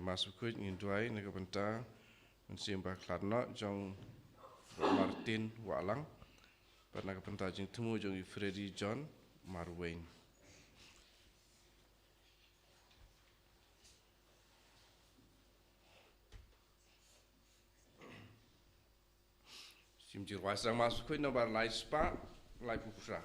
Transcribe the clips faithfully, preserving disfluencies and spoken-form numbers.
Mass Bakhuid ngin duwai na ka bynta Mynsiem Bakhlad Noh jong Martin Wahlang, bad na ka bynta jingthmu jong i Freddy John Marwein. Shim jingrwai sdang Mass Bakhuid nombar lai spah lai phew phra.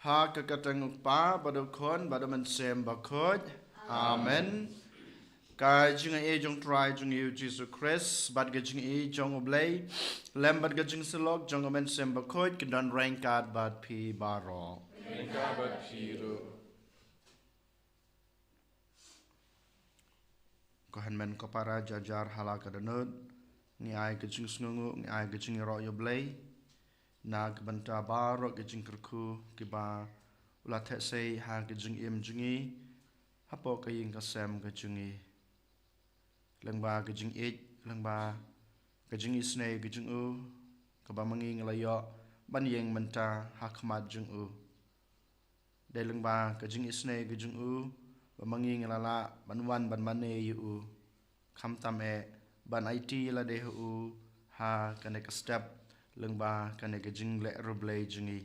Ha ka kyrteng u Kpa, bad u Khun, bad u Mynsiem Bakhuid. Amen. Ka jingaiei jong u Trai jong ngi u Jisu Khrist, bad ka jingaiei jong u Blei, lem bad ka jingsyllok jong u Mynsiem Bakhuid, kin don ryngkat bad phi baroh. Ryngkat bad phi ruh. Ko hynmen ko para, jar jar ha la ka dohnud, ngi ai ka jingsngewnguh, ngi ai ka jingïaroh ïa u Blei na ka bynta baroh ka jingkyrkhu kiba u la theh sei ha ka jingim jong ngi hapoh ka ïing ka sem ka jong ngi. Lyngba ka jingïeit, lyngba ka jingisynei ka jong u, kaba ma ngi ngi la ïoh ban ïeng mynta ha khmat jong u. Dei lyngba ka jingisynei ka jong u ba ma ngi ngi la lah ban wan ban mane ïa u, khamtam eh ban aiti ïa lade ha u ha kane ka step, lyngba kane ka jingleh riewblei jong ngi,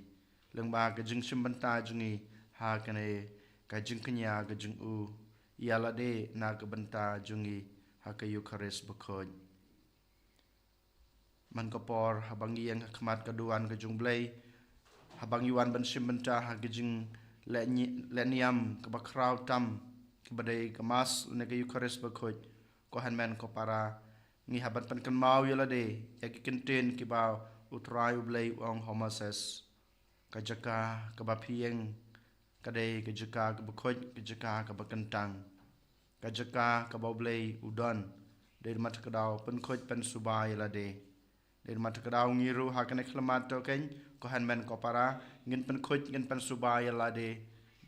lyngba ka jingshim bynta jong ngi ha kane ka jingkñia ka jong u ïa lade na ka bynta jong ngi ha ka Eukharist Bakhuid. Man ka por haba ngi ïeng ha khmat ka duwan ka jong u Blei, haba ngi wan ban shim bynta ha ka jingleh ni-, leh niam kaba khraw tam, kaba dei ka Mass lane ka Eukharist Bakhuid, ko hynmen ko para, ngi hap ban pynkynmaw ïa lade ïa ki kyntien kiba u Trai u Blei u ong ha u Moses: Ka jaka kaba phi ïeng ka dei ka jaka kaba khuid, ka jaka kaba kyntang. Ka jaka kaba u Blei u don. Dei namar kata ka daw pynkhuid pynsuba ïa lade. Dei namar kata ka daw ngi ruh ha kane ka khyllipmat to keiñ, ko hynmen ko para, ngin pynkhuid, ngin pynsuba ïa lade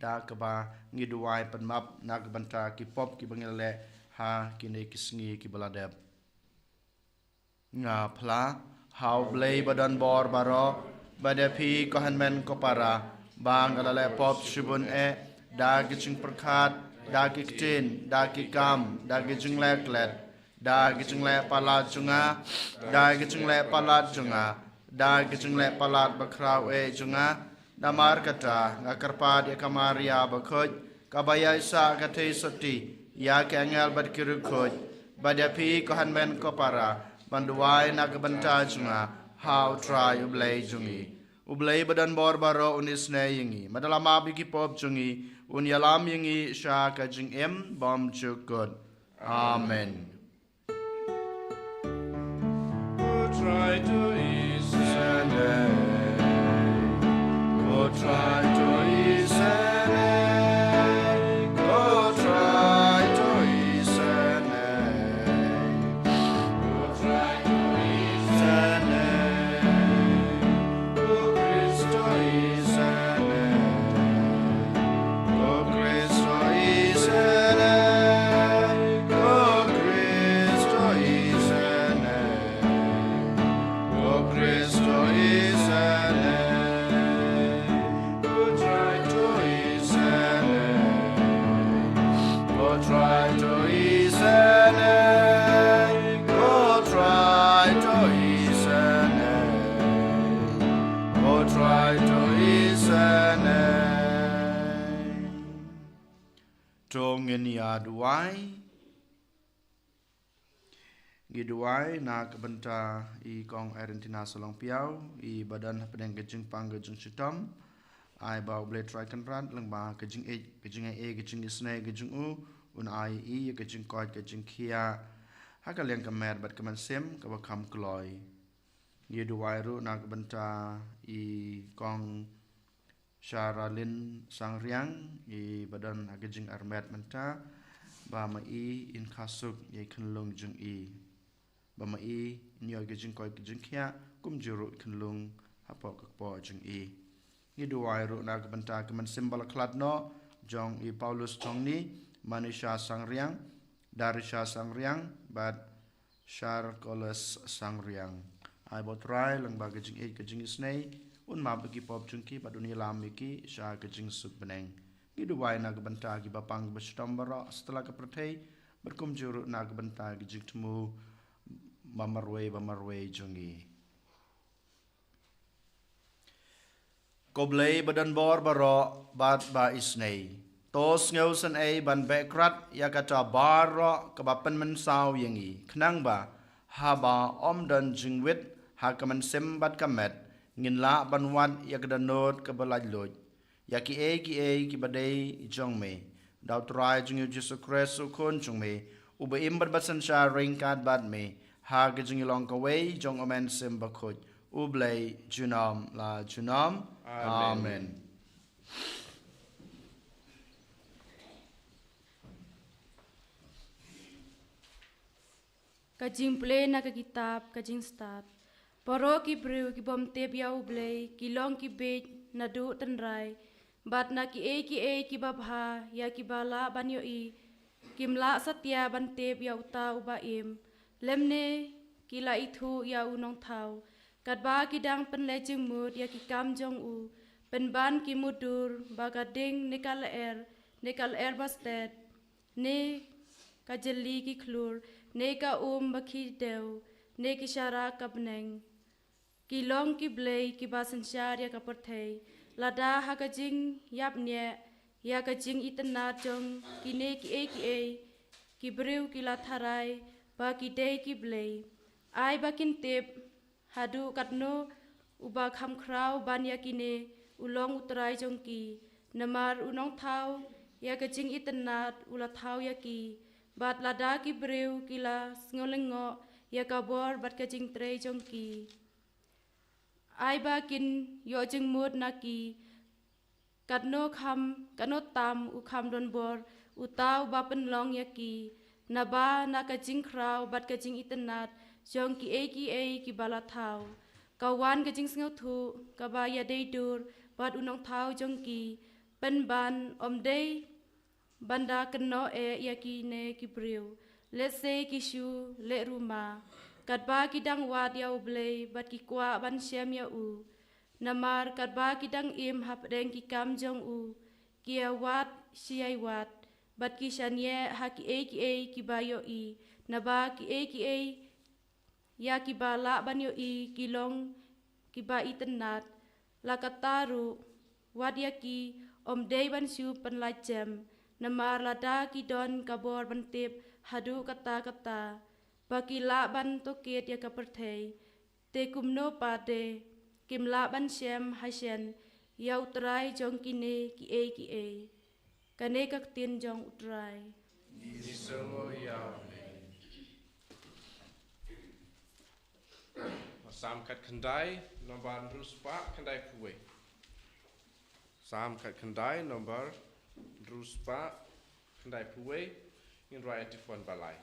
da kaba ngi duwai pynmap na ka bynta ki pop kiba ngi la leh ha kine ki sngi kiba la dep. Nga phla ha u Blei ba don bor baroh, bad ïa phi ko hynmen ko para, ba nga la leh pop shibun eh, da ki jingpyrkhat, da ki ktien, da ki kam, da ki jingleh klet, da ki jingleh palat jong nga, da ki jingleh palat jong nga, da ki jingleh palat bakhraw eh jong nga. Namar kata nga kyrpad ïa ka Maria Bakhuid, kaba ïaisah ka theisotti ïa ki angel bad ki riewkhuid, bad ïa phi ko hynmen ko para, ban duwai na ka bynta jong nga ha u Trai u Blei jong ngi. U Blei ba don bor baroh un isynei ïa ngi, bad un ïalam ïa ki pop jong ngi, un ïalam ïa ngi sha ka jingim bym jukut. Amen. Ko Trai to isynei, ko Trai to isynei, ko Trai to isynei, ko Trai to isynei. Trai to isynei. To ngin ïa duwai. Ngi duwai na ka bynta i Kong Erendina Sohlongphiaw, i ba don hapdeng ka jingpang ka jingshitom. Ai ba U Blei Trai Kynrad lyngba ka jingïeit, ka jingaiei, ka jingisynei ka jong u, un ai ïa i ka jingkoit ka jingkhiah ha ka liang ka met bad ka mynsiem kaba kham kloi. Ngi duwai ruh na ka bynta i Kong Sharalin Sangriang, i ba don ha ka jingarmet mynta, ba ma i in kha suk ïa i khyllung jong i. Ba ma i in ïoh ka jingkoit ka jingkhiah kumjuh ruh i khyllung hapoh ka kpoh jong i. Ngi duwai ruh na ka bynta ka mynsiem ba la khlad noh jong i Paulus Thongni, Manisha Sangriang, Darisha Sangriang bad Sharkoles Sangriang. Ai ba U Trai lyngba ka jingïeit ka jingisynei un map ïa ki pop jong ki bad un ïalam ïa ki sha ka jingsuk bneng. Ngi duwai na ka bynta ki bapang ki bashitom baroh satlak ka pyrthei bad kumjuh ruh na ka bynta ki jingthmu ba marwei ba marwei jong ngi. Ko Blei ba don bor baroh bad ba isynei, to sngewsynei ban beh krad ïa kata baroh kaba pynmynsaw ïa ngi, khnang ba haba ym don jingwit ha ka mynsiem bad ka met, ngin lah ban wad ïa ka dohnud kaba laitluid ïa kiei kiei kiba dei jong me, da U Trai jong ngi U Jisu Khrist U Khun jong me, uba im bad ba synshar ryngkat bad me ha ka jinglong kawei jong U Mynsiem Bakhuid, U Blei junom la junom. Amen. Amen. Ka jingpule na ka kitab ka jingstad. Baroh ki briew ki bym tip ïa U Blei ki long ki bieit naduh tynrai, bad na kiei kiei kiba bha ïa kiba lah ban ïohi, kim lah satia ban tip ïa uta uba im, lymne ki la ithuh ïa u Nongthaw. Katba ki dang pynleit jingmut ïa ki kam jong u, pynban ki mutdur ba ka ding ne ka lyer ne ka lyer ba stet, ne ka jylli ki khlur, ne ka um ba khih dew, ne ki sharak ka bneng, ki long ki blei kiba synshar ïa ka pyrthei. Lada ha ka jingïapnieh ïa ka jingitynnad jong kine kiei kiei, ki briew ki la tharai ba ki dei ki blei, ai ba kin tip haduh katno uba kham khraw ban ïa kine u long U Trai jong ki. Namar u Nongthaw ïa ka jingitynnad u la thaw ïa ki. Bad lada ki briew ki la sngewlyngngoh ïa ka bor bad ka jingtrei jong ki, ai ba kin ïoh jingmut na ki. Katno kham, katno tam u kham don bor uta uba pynlong ïa ki, naba na ka jingkhraw bad ka jingitynnad jong kiei kiei kiba la thaw, ka wan ka jingsngewthuh kaba ïadei dur bad u Nongthaw jong ki. Pynban ym dei ban da kynnoh eh ïa kine ki briew, lehse ki shu leh ruma, katba ki dang wad ïa U Blei bad ki kwah ban shem ïa u. Namar katba ki dang im hapdeng ki kam jong u, ki ïa wad shi ïa wad, bad ki shaniah ha kiei kiei kiba ïohi, naba kiei kiei ïa kiba lah ban ïohi ki long kiba itynnad. La katta ruh, wat ïa ki ym dei ban shu pynlait jem, namar lada ki don ka bor ban tip haduh katta katta ba ki lah ban tohkit ïa ka pyrthei, te kumno pat de kim lah ban shem hashen ïa U Trai jong kine kiei kiei. Kane ka ktien jong U Trai. Ngi sngewbha ïa U Blei. Salm khatkhyndai, nombar hynriew spah khyndaiphew wei. Salm khatkhyndai, nombar hynriew spah khyndaiphew wei. Ngin rwai antiphon ba lai.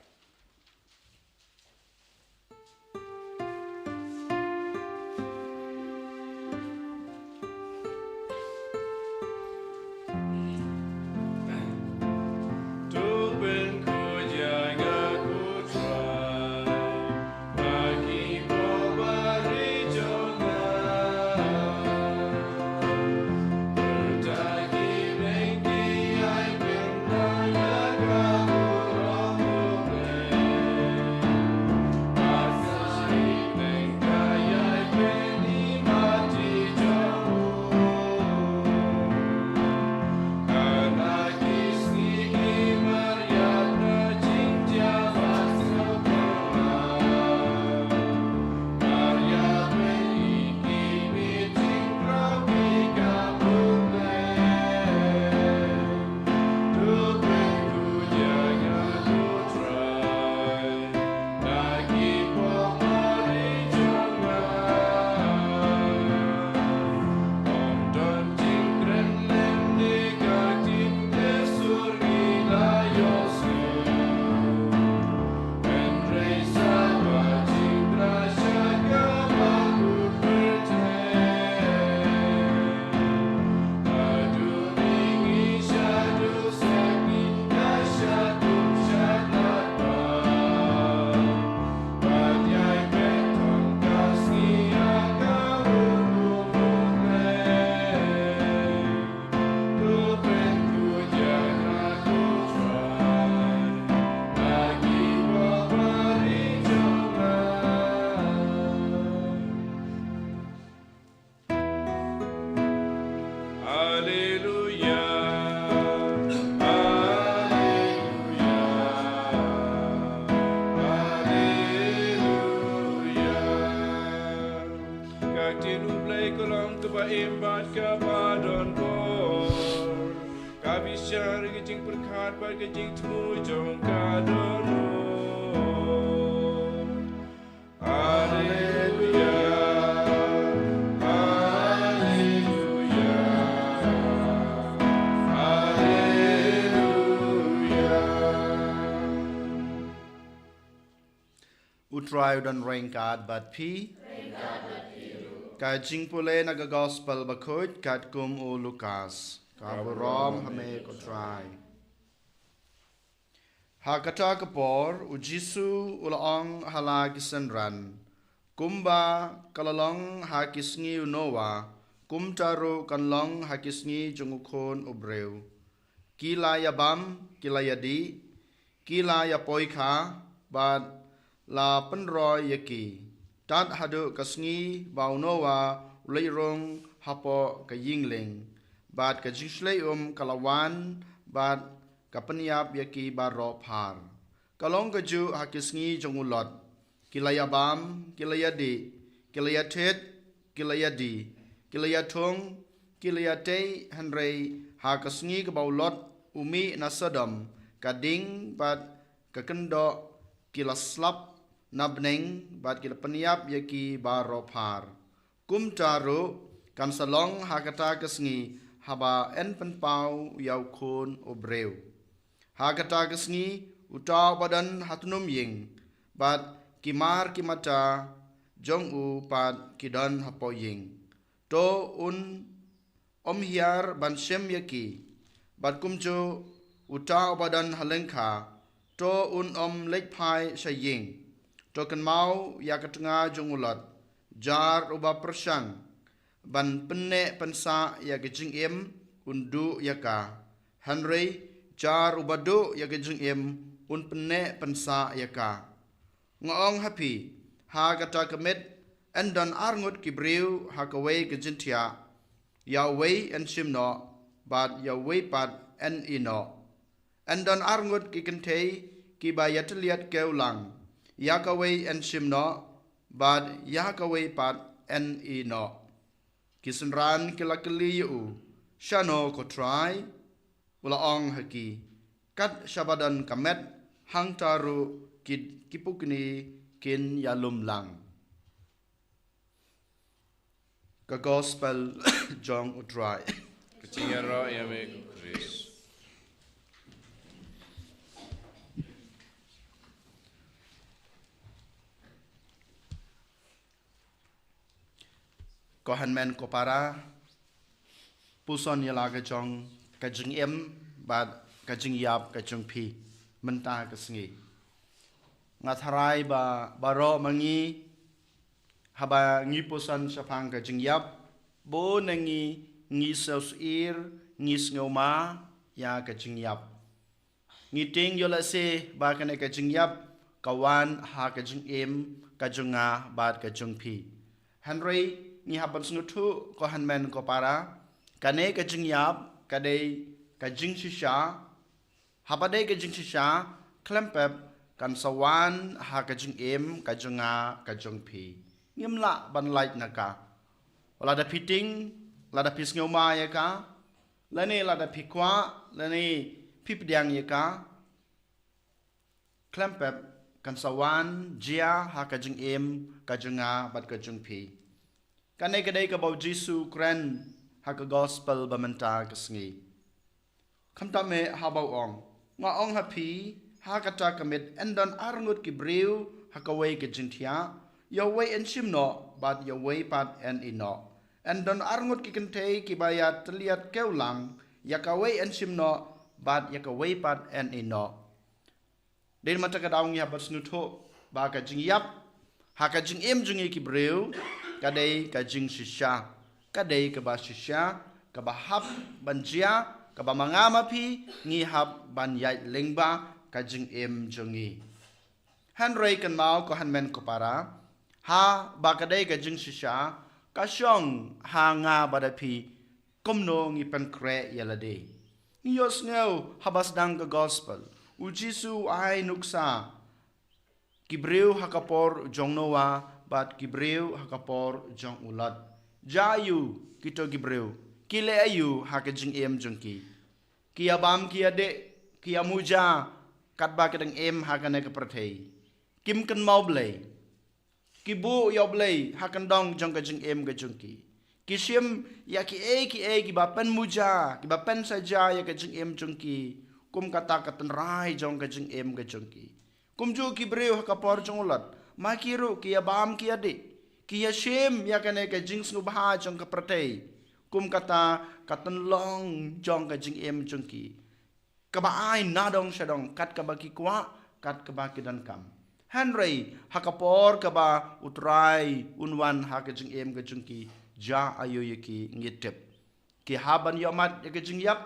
Ka ktien U Blei ka long kaba im bad kaba don bor. Ka bishar ka jingpyrkhat bad ka jingthmu jong ka dohnud. Haleluya, haleluya, haleluya. U Trai u don ryngkat bad phi. Ka jingpule na ka Gospel bakhuid katkum u Lukas. Ka burom ha me ko Trai. Ha kata ka por, u Jisu u la ong ha la ki synran, kumba ka la long ha ki sngi u Noah, kumta ruh kan long ha ki sngi jong u Khun u Briew. Ki la ïabam, ki la ïadih, ki la ïapoikha, bad la pynroi ïa ki. Tad haduh ka sngi ba u Noah u leit rung hapoh ka ïing lieng, bad ka jingshlei um ka la wan, bad ka pynïap ïa ki baroh phar. Ka long kajuh ha ki sngi jong u Lot. Ki la ïabam, ki la ïadih, ki la ïathied, ki la ïadie, ki la ïathung, ki la ïatei, hynrei ha ka sngi kaba u Lot u mih na Sodom, ka ding bad ka kyndoh ki la slap na bneng, bad ki la pynïap ïa ki baroh phar. Kumta ruh kan sa long ha kata ka sngi haba yn pynpaw ïa u Khun u Briew. Ha kata ka sngi uta uba don ha tnum ïing, bad ki mar ki mata jong u pat ki don hapoh ïing, to un ym hiar ban shim ïa ki. Bad kumjuh uta uba don ha lyngkha, to un ym leit phai sha ïing. To kynmaw ïa ka tnga jong u Lot. Jar uba pyrshang ban pynneh pynsah ïa ka jingim un duh ïa ka, hynrei jar uba duh ïa ka jingim un pynneh pynsah ïa ka. Nga ong ha phi, ha kata ka miet yn don arngut ki briew ha kawei ka jingthiah. Ïa uwei yn shim noh, bad ïa uwei pat yn ïeh noh. Yn don arngut ki kynthei kiba ïatylliat kiew lang. Ïa kawei yn shim noh, bad ïa kawei pat yn ïeh noh. Ki synran ki la kylli ïa u, shano ko Trai? U la ong ha ki, kat shaba don ka met, hangta ruh ki, ki pukni kin ïalum lang. Ka Gospel jong u Trai. Ka jingïaroh ïa me ko Khrist. Ko hynmen ko para, puson ïa la ka jong ka jingim bad ka jingïap ka jong phi mynta ka sngi. Nga tharai ba baroh ma ngi, haba ngi puson shaphang ka jingïap, bun na ngi ngi sngewsyier, ngi sngewma ïa ka jingïap. Ngi tieng ïoh lehse ba kane ka jingïap ka wan ha ka jingim ka jong nga bad ka jong phi. Hynrei ngi hap ban sngewthuh ko hynmen ko para, kane ka jingïap ka dei ka jingshisha. Haba dei ka jingshisha, khlem pep kan sa wan ha ka jingim ka jong nga ka jong phi. Ngim lah ban lait na ka. Lada phi tieng, lada phi sngewma ïa ka, lane lada phi kwah, lane phi pdiang ïa ka, khlem pep kan sa wan jia ha ka jingim ka jong nga bad ka jong phi. Kane ka dei kaba u Jisu u kren ha ka Gospel ba mynta ka sngi. Khamtam eh haba u ong, nga ong ha phi, ha kata ka miet yn don arngut ki briew ha kawei ka jingthiah, ïa uwei yn shim noh, bad ïa uwei pat yn ïeh noh. Yn don arngut ki kynthei kiba ïatylliat kiew lang, ïa kawei yn shim noh, bad ïa kawei pat yn ïeh noh. Dei namar kata ka daw ngi hap ban sngewthuh ba ka jingïap ha ka jingim jong ngi ki briew ka dei ka jingshisha, ka dei kaba shisha, kaba hap ban jia, kaba ma nga ma phi ngi hap ban ïaid lyngba ka jingim jong ngi. Hynrei kynmaw ko hynmen ko para, haba ka dei ka jingshisha, ka shong ha nga bad ha phi kumno ngi pynkhreh ïa lade. Ngi ïohsngew haba sdang ka Gospel, u Jisu u ai nuksa ki briew ha ka por jong Noah bad ki briew ha ka por jong u Lot. Jia aïu kito ki briew? Ki leh aïu ha ka jingim jong ki? Ki ïabam, ki ïadih, ki ïamuja katba ki dang im ha kane ka pyrthei. Kim kynmaw Blei. Ki buh ïa u Blei ha kyndong jong ka jingim ka jong ki. Ki shim ïa kiei kiei kiba pynmuja, kiba pynsaja ïa ka jingim jong ki, kum kata ka tynrai jong ka jingim ka jong ki. Kumjuh ki briew ha ka por jong u Lot, ma ki ruh ki ïabam, ki ïadih, ki ïashim ïa kane ka jingsngewbha jong ka pyrthei, kum kata ka tynlong jong ka jingim jong ki, kaba ai nadong shadong, kat kaba ki kwah, kat kaba ki donkam. Hynrei ha ka por kaba u Trai un wan ha ka jingim ka jong ki, jia aïu ïa ki? Ngi tip ki hap ban ïohmad ïa ka jingïap,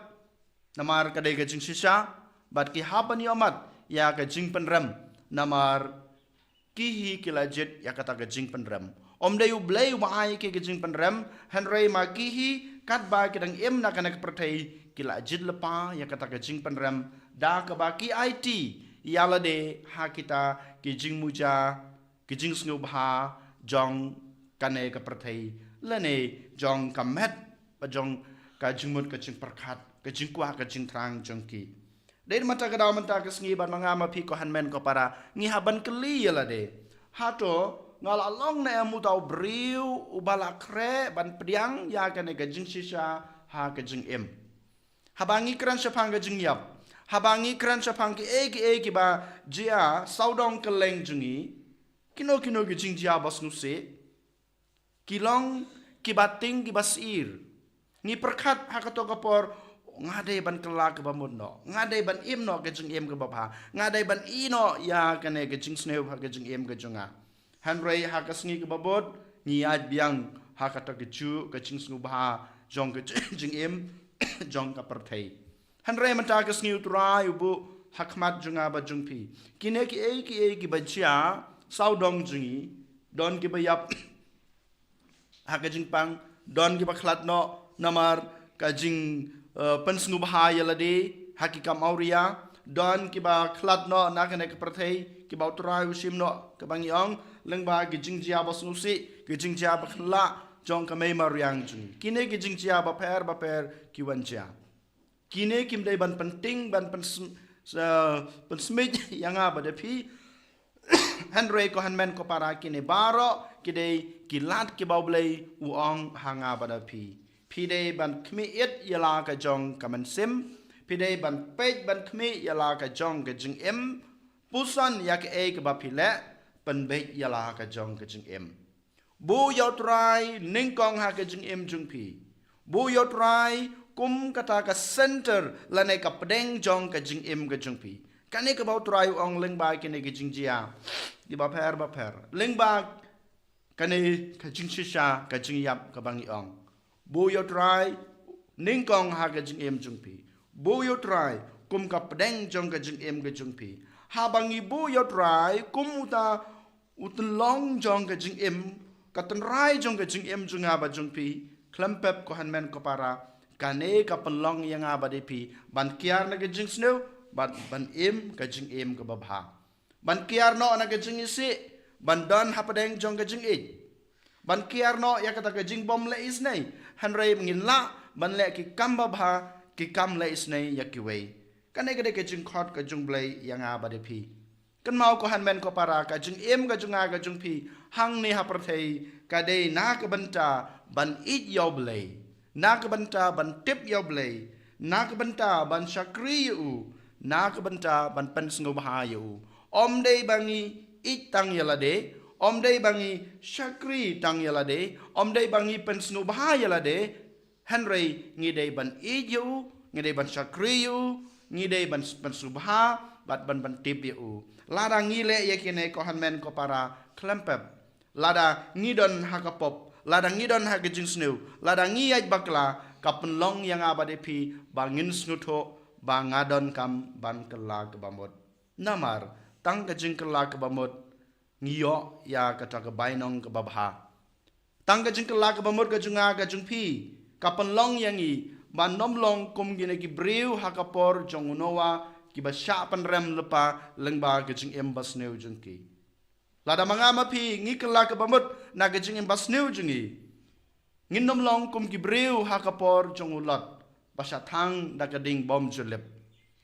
namar ka dei ka jingshisha, bad ki hap ban ïohmad ïa ka jingpynrem, namar ki hi ki la jied ïa kata ka jingpynrem. Ym dei u Blei uba ai ïa ki ka jingpynrem, hynrei ma ki hi, katba ki dang im na kane ka pyrthei, ki la jied lypa ïa kata ka jingpynrem da kaba ki aiti ïa lade ha kita ki jingmuja, ki jingsngewbha jong kane ka pyrthei, lane jong ka met bad jong ka jingmut, ka jingpyrkhat, ka jingkwah, ka jingthrang jong ki. Dei mynta ka daw, mynta ka sngi, bad ma nga ma phi, ko hynmen ko para, ngi hap ban kylli ïa lade, hato nga la long ne em uta u briew uba la khreh ban pdiang ïa kane ka jingshisha ha ka jingim? Haba ngi kren shaphang ka jingïap, haba ngi kren shaphang kiei kiei kiba jia sawdong kylleng jong ngi, kino kino ki jingjia ba sngewsih ki long kiba tieng, kiba syier. Ngi pyrkhat ha kato ka por, nga dei ban kylla kaba mut noh, nga dei ban im noh ka jingim kaba bha, nga dei ban ïeh noh ïa kane ka jingsniew ha ka jingim ka jong nga. Hynrei ha ka sngi kaba bud, ngi ïaid biang ha kata kajuh ka jingsngewbha jong ka jingim jong ka pyrthei. Hynrei mynta ka sngi u Trai u buh ha khmat jong nga bad jong phi, kine kiei kiei kiba jia sawdong jong ngi, don kiba ïap ha ka jingpang, don kiba khlad noh namar ka jing, eh, pynsngewbha ïa lade ha ki kam awria, don kiba khlad noh na kane ka pyrthei, kiba u Trai u shim noh, kaba ngi ong lyngba ki jingjia ba sngewsih, ki jingjia ba khlad jong ka mei mariang jong ngi. Kine ki jingjia bapher bapher ki wan jia. Kine kim dei ban pyntieng, ban pynsm-, eh, pynsmit ïa nga bad ïa phi. Hynrei ko hynmen ko para, kine baroh ki dei ki lad kiba u Blei u ong ha nga bad ha phi. Phi dei ban khmih ïit ïa la ka jong ka mynsiem. Phi dei ban peit ban khmih ïa la ka jong ka jingim. Puson ïa kaei kaba phi leh, pynbeit ïa la ka jong ka jingim. Buh ïa u Trai nyngkong ha ka jingim jong phi. Buh ïa u Trai kum kata ka center lane ka pdeng jong ka jingim ka jong phi. Kane kaba u Trai u ong lyngba kine ki jingjia kiba pher bapher, lyngba kane ka jingshisha, ka jingïap kaba ngi ong. Buh ïa u Trai nyngkong ha ka jingim jong phi. Buh ïa u Trai kum ka pdeng jong ka jingim ka jong phi. Haba ngi buh ïa u Trai kum uta u tynlong jong ka jingim, ka tynrai jong ka jingim jong nga bad jong phi, khlem pep ko hynmen ko para, kane ka pynlong ïa nga bad ïa phi ban kiar na ka jingsniew, ban, ban im ka jingim kaba bha. Ban kiar noh na ka jingisih, ban don hapdeng jong ka jingïeit. Ban kiar noh ïa kata ka jingbym leh isynei, hynrei ngin lah ban leh ki kam babha, ki kam leh isynei ïa kiwei. Kane ka dei ka jingkhot ka jong u Blei ïa nga bad ïa phi. Kynmaw ko hynmen ko para, ka jingim ka jong nga ka jong phi hangne ha pyrthei ka dei na ka bynta ban ïeit ïa u Blei, na ka bynta ban tip ïa u Blei, na ka bynta ban shakri ïa u, na ka bynta ban pynsngewbha ïa u. Ym dei ba ngi ïeit tang ïa lade, ym dei ba ngi shakri tang ïa lade, ym dei ba ngi pynsngewbha ïa lade, hynrei ngi dei ban ïeit ïa u, ngi dei ban shakri ïa u, ngi dei ban s-, ban sngewbha bad ban, ban tip ïa u. Lada ngi leh ïa kine ko hynmen ko para, khlem pep, lada ngi don ha ka pop, lada ngi don ha ka jingsniew, lada ngi ïaid bakla, ka pynlong ïa nga bad ïa phi ba ngin sngewthuh ba nga donkam ban kylla kaba mut. Namar tang ka jingkylla kaba mut ngi ïoh ïa kata ka bainong kaba bha. Tang ka jingkylla kaba mut ka jong nga ka jong phi ka pynlong ïa ngi ban ym long kum kine ki briew ha ka por jong u Noah, kiba shah pynrem lypa lyngba ka jingim basniew jong ki. Lada ma nga ma phi ngi kylla kaba mut na ka jingim basniew jong ngi, ngin ym long kum ki briew ha ka por jong u Lot, ba shah thang da ka ding bym ju lip.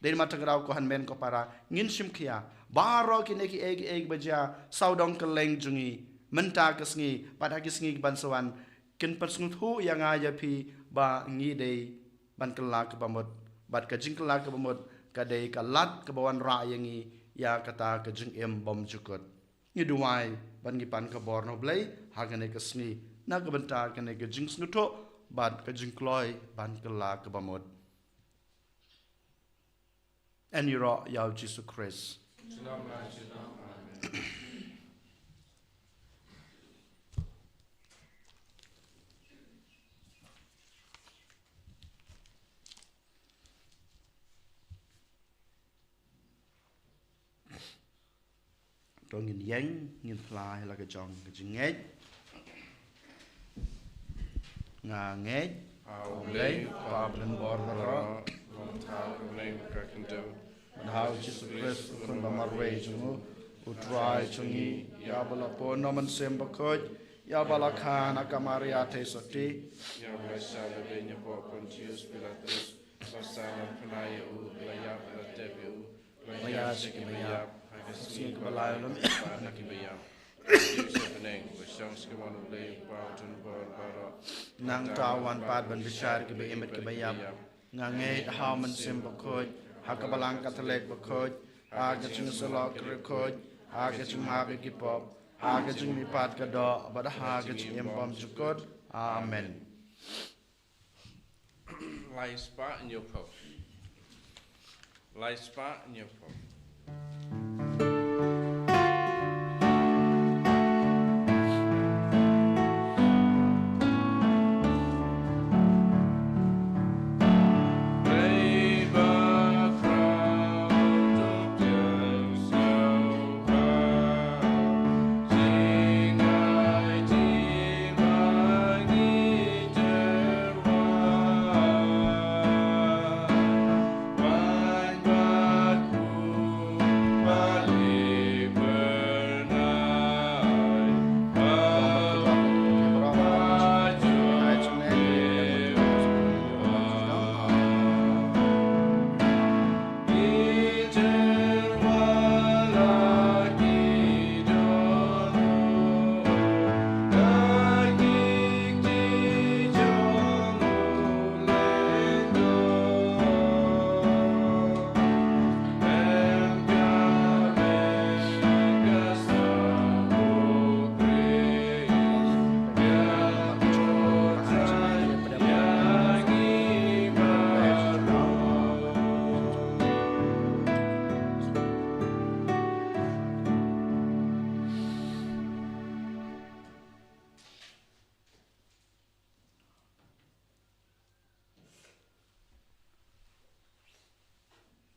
Dei ma tang rau ko hynmen ko para, ngin shim khia baroh kine kiei kiei ba jia sawdong kylleng jong ngi mynta ka sngi bad ha ki sngi ki ban sa wan, kin pynsngewthuh ïa nga ïa phi ba ngi dei ban kylla kaba mut, bad ka jingkylla kaba mut ka dei ka lad kaba wanrah ïa ngi ïa kata ka jingim bymjukut. Ngi duwai bad ngi pan ka bor na U Blei ha kane ka sngi na ka bynta kane ka jingsngewthuh bad ka jingkloi ban kylla kaba mut. Yn ïaroh ïa U Jisu Khrist. To ngin ïeng, ngin phla ïa la ka jong ka jingngeit. Nga ngeit ha U Blei, U Kpa badonbor baroh, ba thaw ka bneng ka khyndew, bad ha U Jisu Khrist, U Khun ba marwei jong U, U Trai jong ngi, ïa ba la pun na U Mynsiem Bakhuid, ïa ba la kha na ka Maria Theisotti, ïa ba la shah lade hapoh Pontius Pilatus, ba la sahnarphna ïa U, ba la ïap, ba la tep ïa U, ba la ïaid sha kiba ïap, ha ka sngi kaba lai lem na kiba ïap, ba la kiew sha bneng, ba shong sha kamon U Blei U Kpa badonbor baroh. Nangta un wan pat ban bishar ïa kiba im bad kiba ïap. Nga ngeit ha U Mynsiem Bakhuid, ha ka Balang Katholik bakhuid, ha ka jingïasyllok bakhuid, ha ka jingmap ïa ki pop, ha ka jingmihpat ka doh, bad ha ka jingim bymjukut. Amen. Lai spah hynñiew phew. Lai spah hynñiew phew.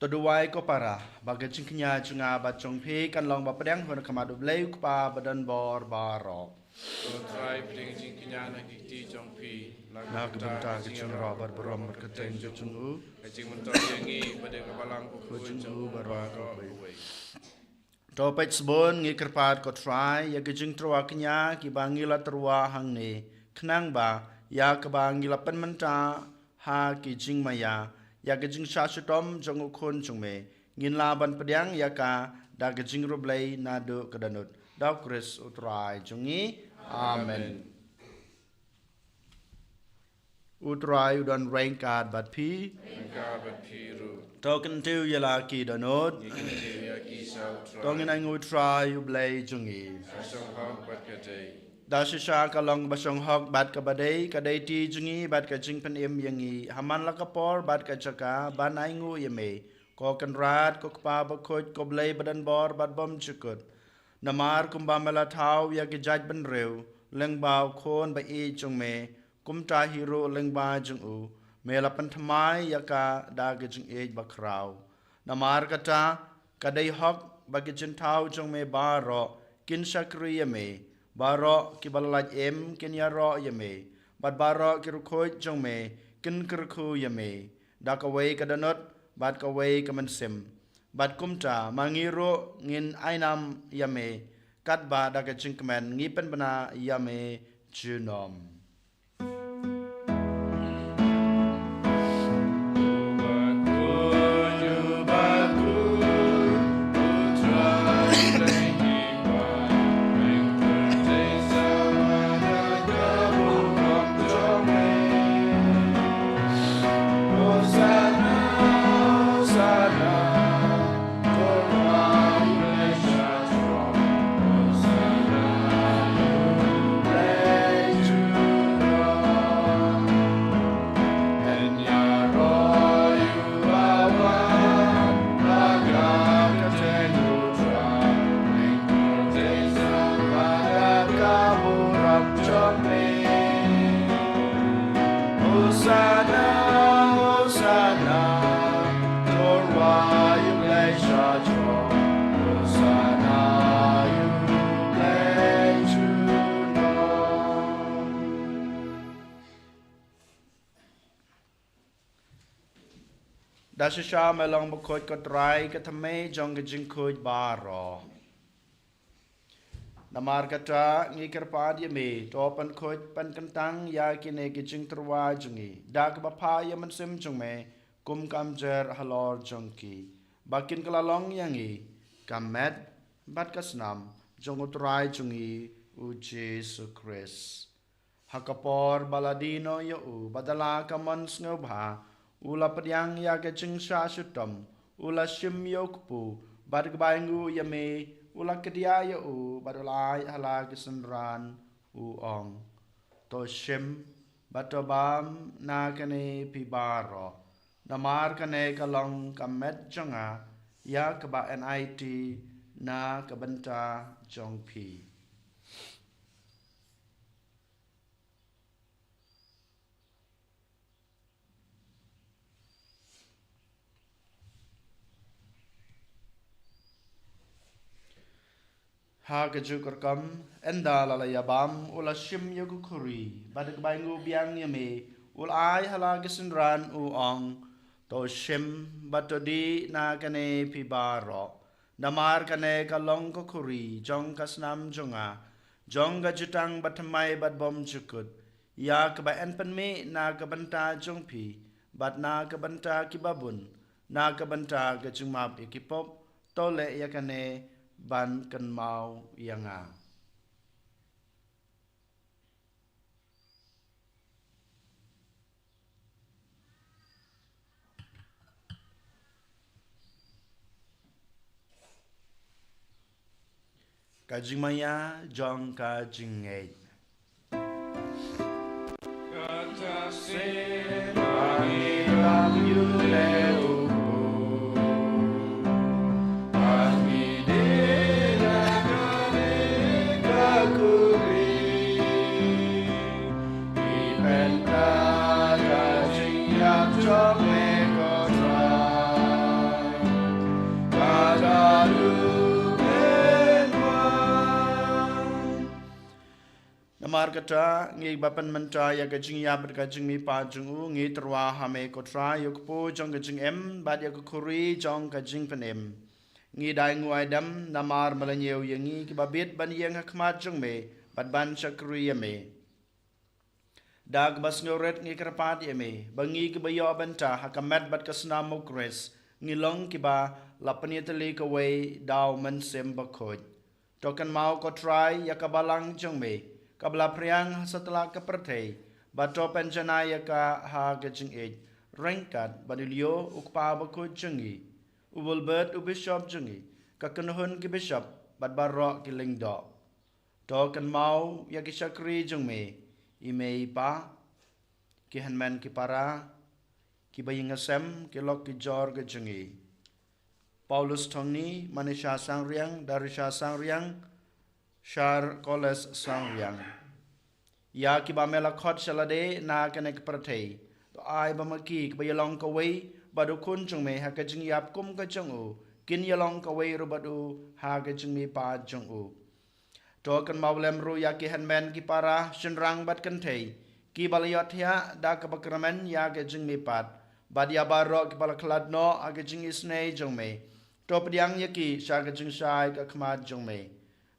To duwai ko para, ba ka jingkñia jong nga bad jong phi kan long ba pdiang ha khmat U Blei U Kpa badonbor baroh. To Trai, pdiang jingkñia na ki kti jong phi, na ka bynta ka jingïaroh bad burom bad kyrteng jong U, ka jingmyntoi ïa ngi bad ïa ka Balang Bakhuid jong U baroh kawei. To peit sbun, ngi kyrpad ko Trai ïa ki jingtyrwa kñia kiba ngi la tyrwa hangne, khnang ba ïa kaba ngi la pynmynta ha ki jingmaïa, ïa ki jingshah shitom jong U Khun jong me, ngin lah ban pdiang ïa ka da ka jingriewblei naduh ka dohnud. Da U Khrist U Trai jong ngi. Amen. Amen. U Trai u don ryngkat bad phi. Ryngkat bad phi ruh. To kyntiew ïa la ki dohnud. Ngi kyntiew ïa ki sha U Trai. To ngin ainguh U Trai U Blei jong ngi. Ka shong hok bad ka dei. Da shisha ka long ba shong hok bad kaba dei, ka dei ti jong ngi bad ka jingpynim ïa ngi ha man la ka por bad ka jaka ban ainguh ïa me, ko Kynrad, ko Kpa Bakhuid, ko Blei badonbor bad bymjukut. Namar kumba me la thaw ïa ki jaitbynriew lyngba U Khun ba ïeit jong me, kumta hi ruh lyngba jong u me la pynthymmai ïa ka da ka jingïeit bakhraw. Namar kata, ka dei hok ba ki jingthaw jong me baroh kin shakri ïa me, baroh kiba la lait im kin ïaroh ïa me, bad baroh ki riewkhuid jong me kin kyrkhu ïa me, da kawei ka dohnud bad kawei ka mynsiem. Bad kumta ma ngi ruh ngin ai nam ïa me, Katba da ka jingkmen ngi pynbna ïa me junom. Hosanna, Hosanna, to Ïa u Blei sha jrong. Hosanna, ïa u Blei junom. Da shisha me long bakhuid ko Trai, ka thymmei jong ka jingkhuid baroh. Namar kata ngi kyrpad ïa me, to pynkhuid pynkyntang ïa kine ki jingtyrwa jong ngi da kaba phah ïa u Mynsiem jong me, kum ka mjer halor jong ki, ba kin kylla long ïa ngi ka met bad ka snam jong u Trai jong ngi u Jisu Khrist. Ha ka por ba la die noh ïa u, bad da la ka mon sngewbha, u la pdiang ïa ka jingshah shitom, u la shim ïa u kpu, bad kaba ainguh ïa me, u la kdiah ïa u, bad u la ai ha la ki synran, u ong: To shim bad to bam na kane phi baroh, namar kane ka long ka met jong nga, ïa kaba yn aiti na ka bynta jong phi. Ha kajuh ka rukom, ynda la la ïa bam, u la shim ïa ka khuri, bad kaba ainguh biang ïa me, u la ai ha la ki synran, u ong: To shim bad to dih na kane phi baroh, namar kane ka long ka khuri jong ka snam jong nga, jong ka jutang bathymmai bad bymjukut, ïa kaba yn pynmih na ka bynta jong phi bad na ka bynta kiba bun, na ka bynta ka jingmap ïa ki pop. To leh ïa kane ban kynmaw ïa nga. Ka jingmaïa jong ka jingngeit. Namar kata, ngi ba pynmynta ïa ka jingïap bad ka jingmihpat jong u, ngi tyrwa ha me ko Trai, ïa u kpu jong ka jingim bad ïa ka khuri jong ka jingpynim. Ngi da ainguh aidam namar me la ñiew ïa ngi kiba bit ban ïeng ha khmat jong me bad ban shakri ïa me. Da kaba sngewrit ngi kyrpad ïa me ba ngi kiba ïoh bynta ha ka met bad ka snam u Khrist, ngi long kiba la pynïatylli kawei da u Mynsiem Bakhuid. To kynmaw ko Trai ïa ka balang jong me kaba la phriang ha satlak ka pyrthei, bad to pynjanai ïa ka ha ka jingïeit, ryngkat bad u Leo u Kpa Bakhuid jong ngi, u Wilbert u Bishop jong ngi, ka kynhun ki bishop bad baroh ki lyngdoh. To kynmaw ïa ki shakri jong me, i mei i pa, ki hynmen ki para, kiba ïing sem, ki lok ki jor ki jong ngi. Paulus Thongni, Manisha Sangriang, Darisha Sangriang, Shar Koles Sangriang. Ïa kiba me la khot sha lade na kane ka pyrthei, to ai ba ma ki kiba ïalong kawei bad u Khun jong me ha ka jingïap kum ka jong u, kin ïalong kawei ruh bad u ha ka jingmihpat jong u. To kynmaw lem ruh ïa ki hynmen ki para, shynrang bad kynthei, kiba la ïohthiah da kaba kyrmen ïa ka jingmihpat, bad ïa baroh kiba la khlad noh ha ka jingisynei jong me. To pdiang ïa ki sha ka jingshai ka khmat jong me.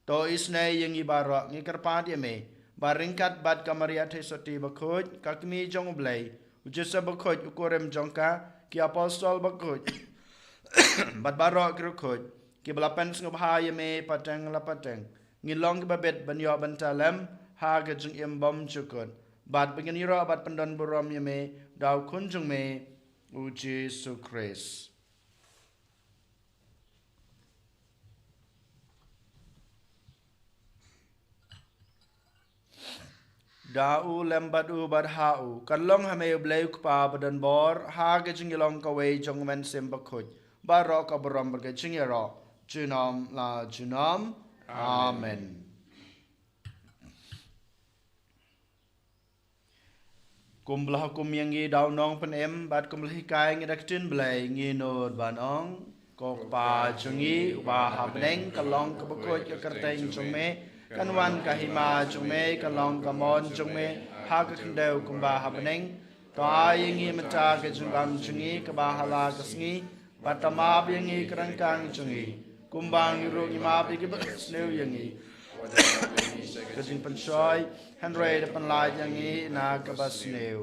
To isynei ïa ngi baroh, ngi kyrpad ïa me, ba ryngkat bad ka Maria Theisotti bakhuid, ka kmie jong U Blei, u Joseph bakhuid, u kurim jong ka, ki apostol bakhuid, bad baroh ki riewkhuid kiba la pynsngewbha ïa me pateng la pateng, ngin long kiba bit ban ïoh bynta lem ha ka jingim bymjukut, bad ba ngin ïaroh bad pyndonburom ïa me da U Khun jong me, U Jisu Khrist. Da u, lem bad u, bad ha u, kan long ha me U Blei U Kpa badonbor, ha ka jingïalong kawei jong U Mynsiem Bakhuid, baroh ka burom bad ka jingïaroh, junom la junom. Amen. Amen. Kumba la hukum ïa ngi da u Nongpynim, bad kumba la hikai ïa ngi da ka ktien Blei, ngin nud ban ong: Ko Kpa jong ngi uba ha bneng, ka long kaba khuid ka kyrteng jong me, kan wan ka hima jong me, kan long ka mon jong me ha ka khyndew kumba ha bneng. To ai ïa ngi mynta ka jingbam jong ngi kaba ha la ka sngi, bad to map ïa ngi ki ryngkang jong ngi, kumba ngi ruh ngi map ïa kiba sniew ïa ngi. Ka jingpynshoi, hynrei to pynlait ïa ngi na kaba sniew.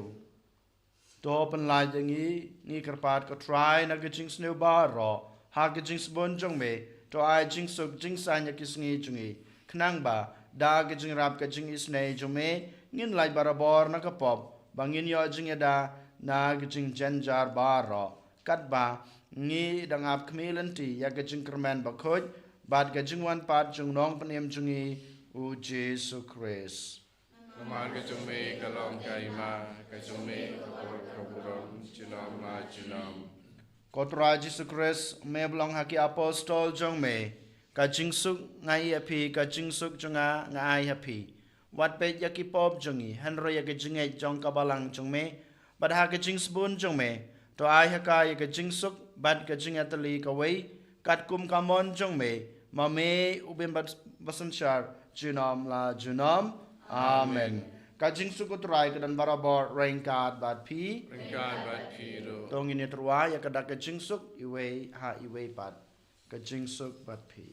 To pynlait ïa ngi, ngi kyrpad ko Trai, na ka jingsniew baroh, ha ka jingsbun jong me, to ai jingsuk jingsaiñ ïa ki sngi jong ngi, khnang ba da ka jingïarap ka jingisynei jong me, ngin lait barabor na ka pop, ba ngin ïoh jingïada na ka jingjynjar baroh. Katba ngi dang ap khmih lynti ïa ka jingkyrmen bakhuid bad ka jingwan pat jong u Nongpynim jong ngi, U Jisu Khrist. Namar ka jong me ka long ka hima, ka jong me ka por, ka burom, junom la junom. Ko Trai Jisu Khrist, me ba la ong ha ki apostol jong me: Ka jingsuk nga ai ha phi, ka jingsuk jong nga nga ai ha phi. Wat peit ïa ki pop jong ngi, hynrei ïa ka jingngeit jong ka balang jong me. Bad ha ka jingsbun jong me, to ai ha ka ïa ka jingsuk bad ka jingïatylli kawei, katkum ka mon jong me, ma me u Bym bad basynshar, junom la junom. Amen. Amen. Ka jingsuk U Trai ka don barabor ryngkat bad phi. Ryngkat bad phi ruh. To ngin ïatyrwa ïa ka dak ka jingsuk iwei ha iwei pat. Ka jingsuk bad phi.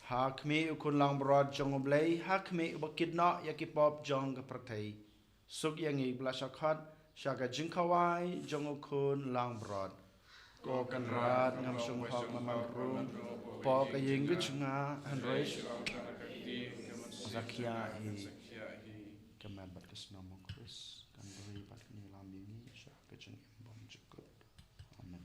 Ha khmih u khun langbrot jong U Blei, ha khmih uba kit noh ïa ki pop jong ka pyrthei, suk ïa ngi ba la shah khot sha ka jingkhawai jong u khun langbrot. Ko Kynrad, ngam shym hok ban wan rung hapoh ka ïing ka jong nga, hynrei sa khia hi. Ka met bad ka snam u Khrist kan ri bad kan ïalam ïa ngi sha ka jingim bymjukut. Amen.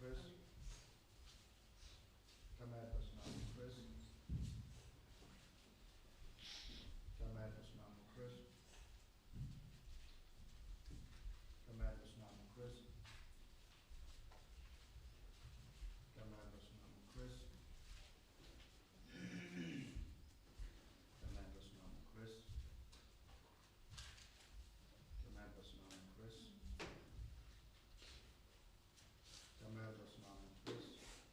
Khrist. Ka met bad snam u Khrist. Ka met bad snam u Khrist. Ka met bad snam u Khrist. Ka met bad snam u Khrist. Ka met bad snam u Khrist. Ka met bad snam u Khrist. Ka met bad snam u Khrist.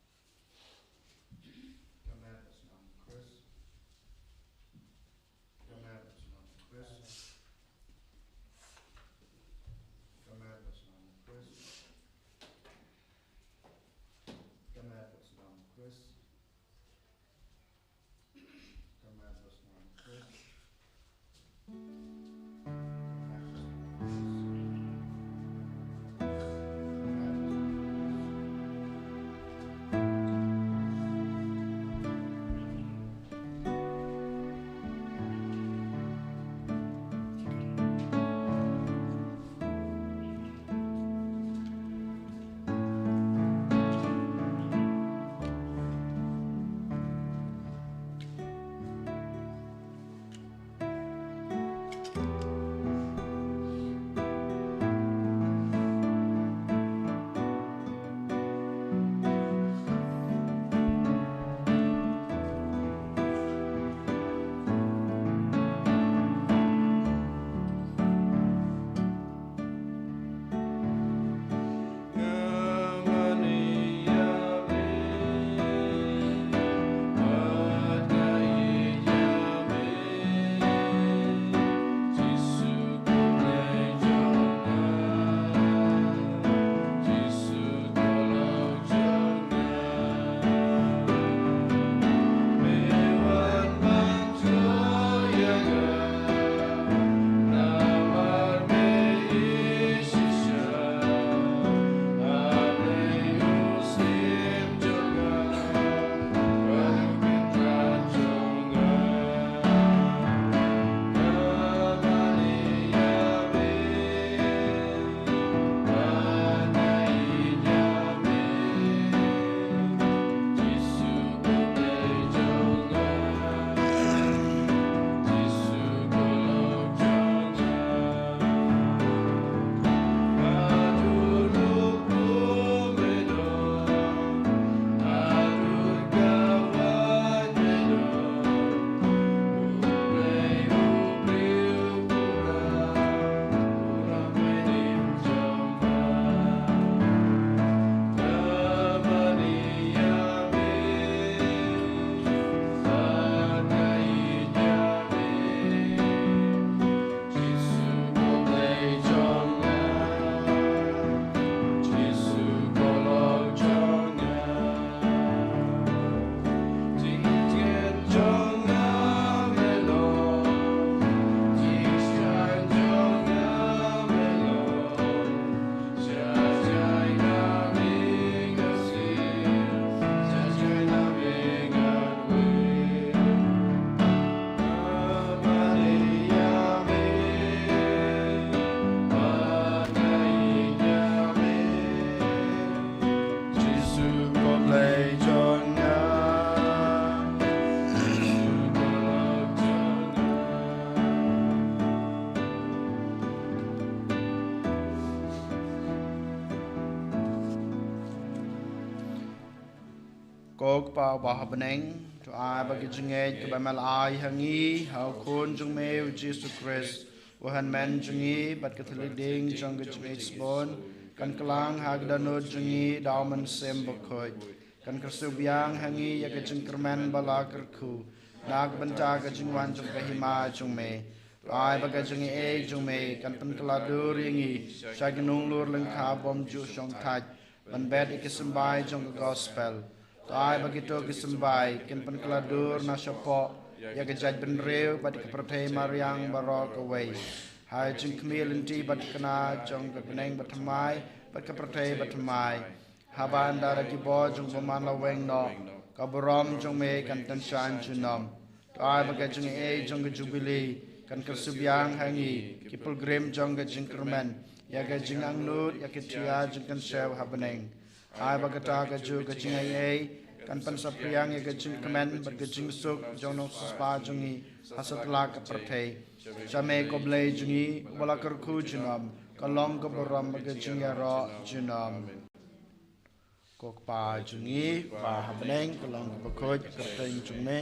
Ka met bad snam u Khrist. Ka met bad snam u Khrist. Ka met bad snam u Khrist. Ka met bad snam u Khrist. Ka met bad snam u Khrist. Ko Kpa uba ha bneng, to ai ba ka jingngeit kaba me la ai ha ngi ha u Khun jong me u Jisu Khrist, u hynmen jong ngi, bad ka thylliej ding jong ka jingngeit sbun kan kylla ha ka dohnud jong ngi da u Mynsiem Bakhuid. Kan kyrsiew biang ha ngi ïa ka jingkyrmen ba la kyrkhu na ka bynta ka jingwan jong ka hima jong me. To ai ba ka jingaiei jong me kan pynkylla dur ïa ngi sha ki nonglur lyngkha bymjuh shongthait ban bet ïa ki symbai jong ka gospel. To ai ba kito ki symbai kin pynkylla dur na shapoh ïa ka jaitbynriew bad ka pyrthei mariang baroh kawei, ha jingkhmih lynti bad khynnah jong ka bneng bathymmai bad ka pyrthei bathymmai. Haba ynda da ki bor jong u bymman la weng noh, ka burom jong me kan tyngshaiñ junom. To ai ba ka jingaiei jong ka jubili kan kyrsiew biang ha ngi ki pilgrim jong ka jingkyrmen ïa ka jingangnud ïa ka thiah jingkynshew ha bneng. Ai ba kata kajuh ka jingaiei kan pynsaphriang ïa ka jingkmen bad ka jingsuk jong u nongsiewspah jong ngi ha satlak ka pyrthei. Sha me ko Blei jong ngi, uba la kyrkhu junom, ka long ka burom bad ka jingïaroh junom. Ko Kpa jong ngi uba ha bneng, ka long kaba khuid, ka kyrteng jong me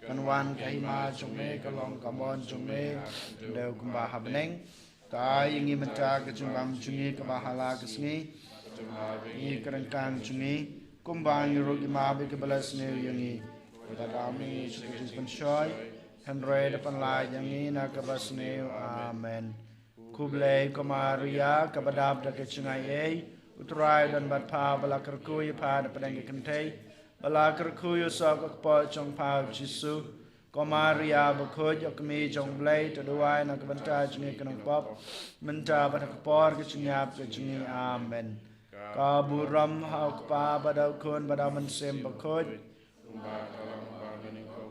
kan wan, ka hima jong me ka long, ka mon jong me, dei kumba ha bneng. Ai ïa ngi mynta ka jingbam jong ngi kaba ha la ka sngi. Ngi ka ryngkang jong ngi, kumba ngi ruh ngi map ïa kiba la sniew ïa ngi. Wat ym ai ngi sha ka jingpynshoi, hynrei da pynlait ïa ngi na kaba sniew. Amen. Khublei ko Maria, kaba dap da ka jingaiei, u Trai u don bad pha, ba la kyrkhu ïa pha na pdeng ki kynthei, ba la kyrkhu ïa u soh ka kpoh jong pha u Jisu. Ko Maria bakhuid, ïa kmie jong u Blei, to duwai na ka bynta jong ngi ki nongpop, mynta bad ha ka por ka jingïap ka jong ngi. Amen. Ka burom ha u Kpa bad ha u Khun bad ha u Mynsiem Bakhuid,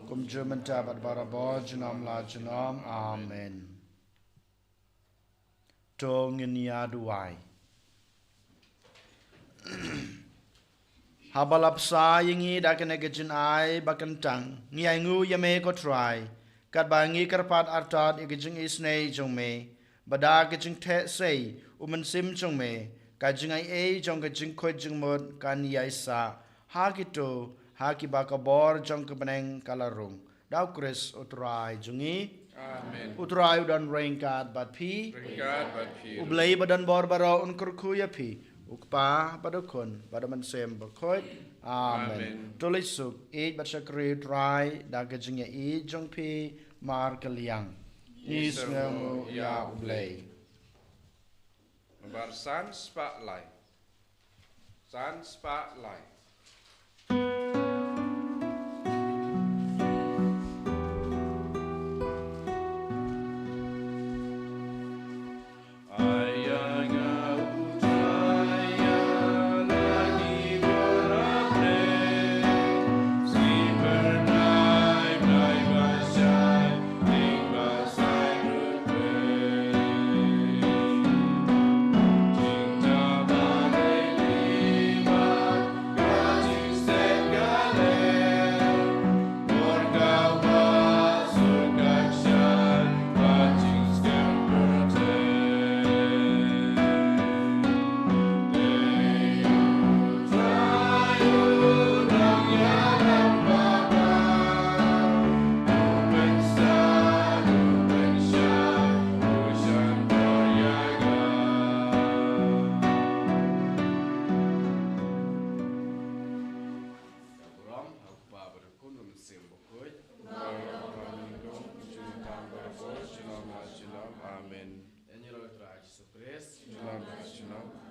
kumjuh mynta bad barabor, junom la junom. Amen. To ngin ïa duwai. Haba la bsa ïa ngi da kane ka jingai ba kyntang, ngi ainguh ïa me ko Trai, katba ngi kyrpad artat ïa ka jingisynei jong me, ba da ka jingtheh sei u Mynsiem jong me, ka jingaiei jong ka jingkhuid jingmut kan ïai sah ha kito ha kiba ka bor jong ka bneng ka la rung. Da u Khrist u Trai jong ngi. Amen. U Trai u don ryngkat bad phi. Ryngkat bad phi. U Blei ba don bor baroh un kyrkhu ïa phi, u Kpa bad u Khun bad u Mynsiem Bakhuid. Amen. Amen. To leit suk, ïeit bad shakri u Trai da ka jingïeit jong phi markylliang. Ngi sngewnguh ïa u Blei. Nambar san spah lai. San spah lai. Amen. Ïa ngi ruh Trai Jisu Khrist. Junom, junom.